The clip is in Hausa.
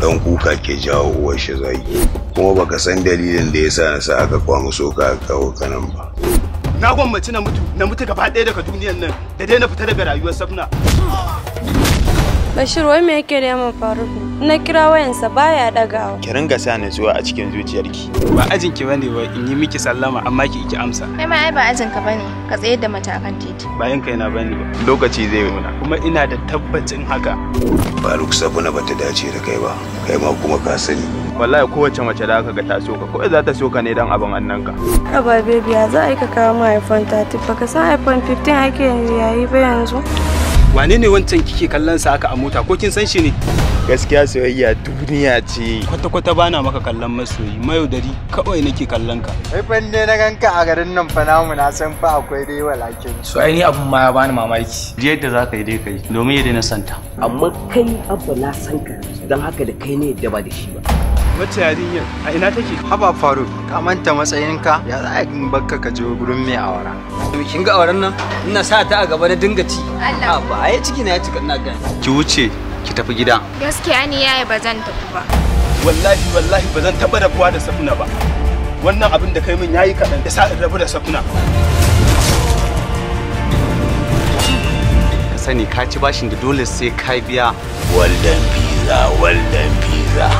Dan kuka ke jawo uwar shi zaki. Kuma baka san dalilin da yasa na sa aka kwamuso ka kawo kanan ba. Na gwammaci na mutu, na mutu gaba ɗaya daga duniyar nan da dai na fita daga rayuwar Safna. Bashir, wai me yake da yaman Faruk? Na kira wayansa baya dagawa. Ki ringa sa nutsuwa a cikin zuciyarki. Ba ajin ki bane ba in yi miki sallama amma ki ki amsa. Kai ma ai ba ajin ka bane, ka tsayar da mace akan titi. Ba yin kaina bane ba. Lokaci zai nuna. Kuma ina da tabbacin haka. Faruk, Safna bata dace da kai ba, kai ma kuma ka sani. Wallahi kowace mace da aka ga ta so ka, kawai za ta so ka ne dan abin hannunka. Haba baby, ya za a yi ka kawo min iPhone 13? Baka san iPhone 15 ake yayi ba yanzu? Wane ne wancan kike kallon sa haka a mota, ko kin san shi ne? Gaskiya soyayya duniya ce. Kwata-kwata bana maka kallon masoyi, mayaudari kawai nake kallon ka. Kai fa ne na ganka a garin nan fa namu na san fa akwai dai walakin. So ai ni abun ma ya bani mamaki. Yadda za ka yi dai kai domin ya daina santa. Amma kai abba na san ka, don haka da kai ne da ba da shi ba. Wacce yarinyar a ina take? Haba Faruk, ka manta matsayinka? Ya za a yi bakka ka je gurin mai awara? Kin ga auren nan ina sa ta a gaba na dinga ci. Allah. Ba ai ciki na ya cika ina gani. Ki wuce ki tafi gida. Gaskiya ni yaya ba zan tafi ba. Wallahi wallahi ba zan taɓa rabuwa da Safna ba. Wannan abin da kai min yayi kaɗan da sa in rabu da Safna. Ka sani ka ci bashin da dole sai ka biya. Waldan pizza, waldan pizza.